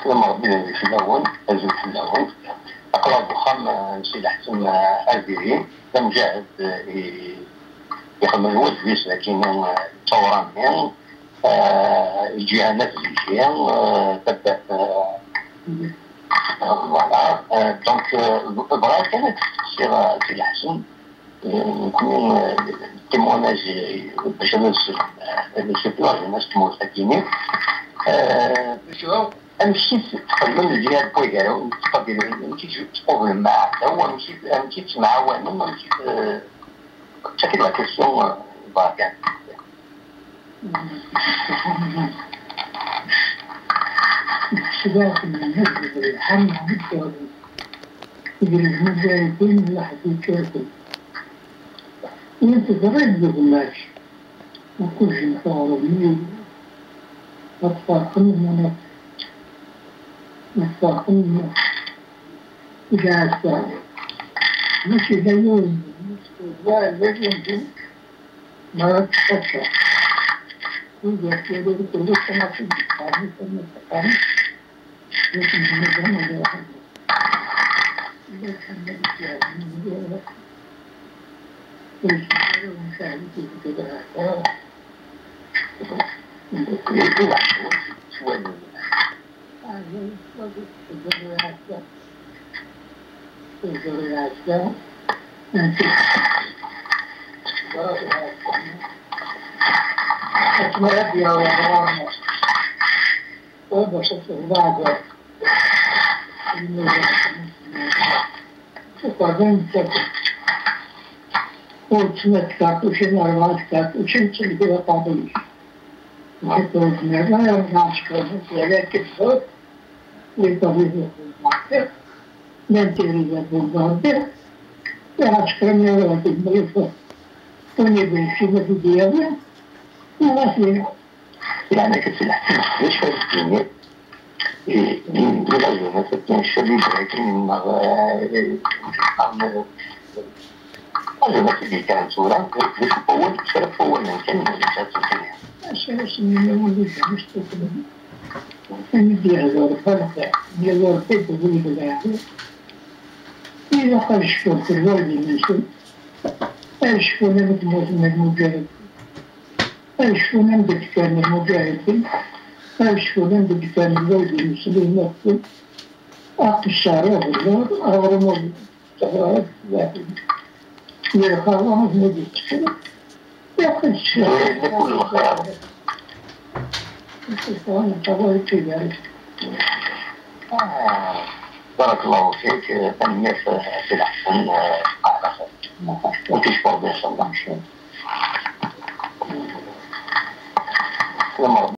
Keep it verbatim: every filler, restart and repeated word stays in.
Lemmer d fell-awen, azul fell-awen. Aql-aɣ deg uxxam, eh, n Sidi Ḥsen, eh, Aziri, d amjahed, eh, i ixedmen wedlis dagi, eh, d tawra-nni, eh, lǧiha n At Zigi, eh, taddart, eh, voilà. Eh, donc, eh, bɣiɣ kan ad d-steqsiɣ, eh, Sidi Ḥsen, eh, nekkni, eh, témoignage, eh, bac ad as-, eh, ad as-, ad as-tmurt akini. Eh, amek i txedmem lǧiha n wigaraw n teqbayliyin? Amek i tettqablem aɛdaw? Amek i, amek i tettemɛawanem? Amek i t-, eh, d tagi la question, eh, bɣiɣ kan. Ssebɛa n lḥan, ger lmujahidin n leḥd iturken. Win teẓriḍ d gma-k, akked jemɛeɣ-d ad ferḥen, ad ferḥen, i ɛassa. Mačči d ayen, d ayen, d ayen, ma tettfakka. Wid yettwalin, ulac ma tettfakka. Ur ttmetteɣ, ur ttmetteɣ, ur ttmetteɣ, ur ttmetteɣ. Ur zmireɣ ara ad ɛeckeɣ, walakin ḥud les arrivés bombardés, l'intérieur bombardé, iɛsekren ara deg Mrifa, win ibecen ad t-id-yawi, neɣ ad t-yawi. Yeɛni, akka d leḥsab, d acu ara d-tiniḍ i, i, i lajeunesse akken calibre akken neɣ, eh, lajeunesse i d-yekkren tura, d acu n wawal, kra n wawalen kan, ma ulac ad tt-nini. Acu ara s-nini i wid-nni s tukla? Win i d-yehder xalqa, yal urfid d wid leɛli. Ilaq ad cfun fell-awen imensi, ad cfun am tmurt n lmuǧahid, ad cfun am d-kkan lmuǧahidin, ad cfun am d-kkan lwaldin n Slimaten, aqeṣṣer, aɣelluḍ, aɣrum, yerxawa, ad ten-id-yettekkel. Ilaq ad cfun. Ilaq ad cfun. Ah, بارك الله فيك، tanemmirt, eh, a Si Lḥsen, eh, ur ticki